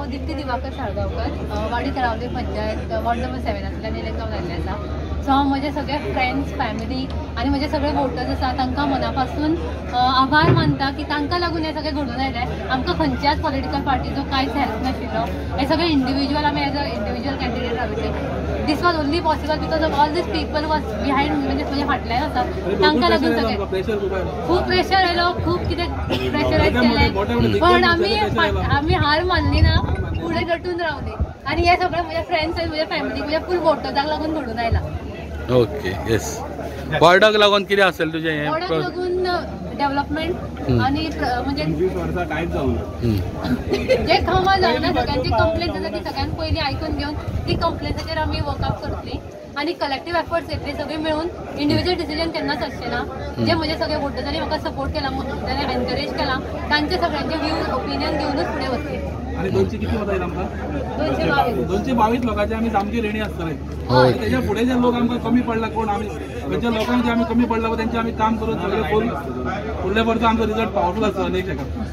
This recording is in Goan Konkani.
हांव Dipti Diwakar Salgaonkar, Wadi Talavali panchayat ward number 7 elect जाल्लें आसा. सो हांव म्हजे सगळे फ्रेंड्स, फॅमिली आनी म्हजे सगळे वोटर्स आसा तांकां मना पासून आभार मानता की तांकां लागून हें सगळें घडून आयलें. आमकां खंयच्याच पॉलिटिकल पार्टीचो कांयच हेल्प नाशिल्लो. हे सगळे इंडिविज्युअल आमी एज अ इंडिविज्युअल कॅन्डिडेट राविल्ले. This was only possible because of all these people was behind, म्हणजे म्हज्या फाटल्यान आसा तांकां लागून सगळें. खूब प्रेशर आयलो, खूब कितें प्रेशरायज केलें, पण आमी हार मानली ना, फुडें डटून रावली. आनी हे सगळें म्हज्या फ्रेंड्स आनी म्हज्या फॅमिलीक, म्हज्या फूल वोटर्साक लागून घडून आयला. ओके, येस. वॉर्डाक लागून कितें आसेल तुजें हें? वॉर्डाक लागून डेव्हलपमेंट आनी म्हणजे जे कामां जावना सगळ्यांची कंप्लेंट आसा ती सगळ्यांत पयलीं आयकून घेवन ती कंप्लेंटाचेर आमी वर्कआउट करतली आनी कलेक्टीव एफर्ट्स घेतली सगळीं मेळून. इंडिविज्युअल डिसिजन केन्नाच आसचें ना. जे म्हजे सगळे वोटर्सांनी म्हाका सपोर्ट केला, जाल्यार एनकरेज केला, तांचे सगळ्यांचे व्यूज ओपिनियन घेवनूच फुडें वतली. आनी 200 किती मतां येयला आमकां? 222. 222 लोकांचे आमी सामकी रेडी आसतले. तेच्या फुडें जे लोक आमकां कमी पडला, कोण आमी खंयच्या लोकांक जे आमी कमी पडला तेंचे आमी काम करून सगळें करून फुडल्या वर्सा आमचो रिजल्ट पावरफूल आसतलो नेक्स्ट हेका.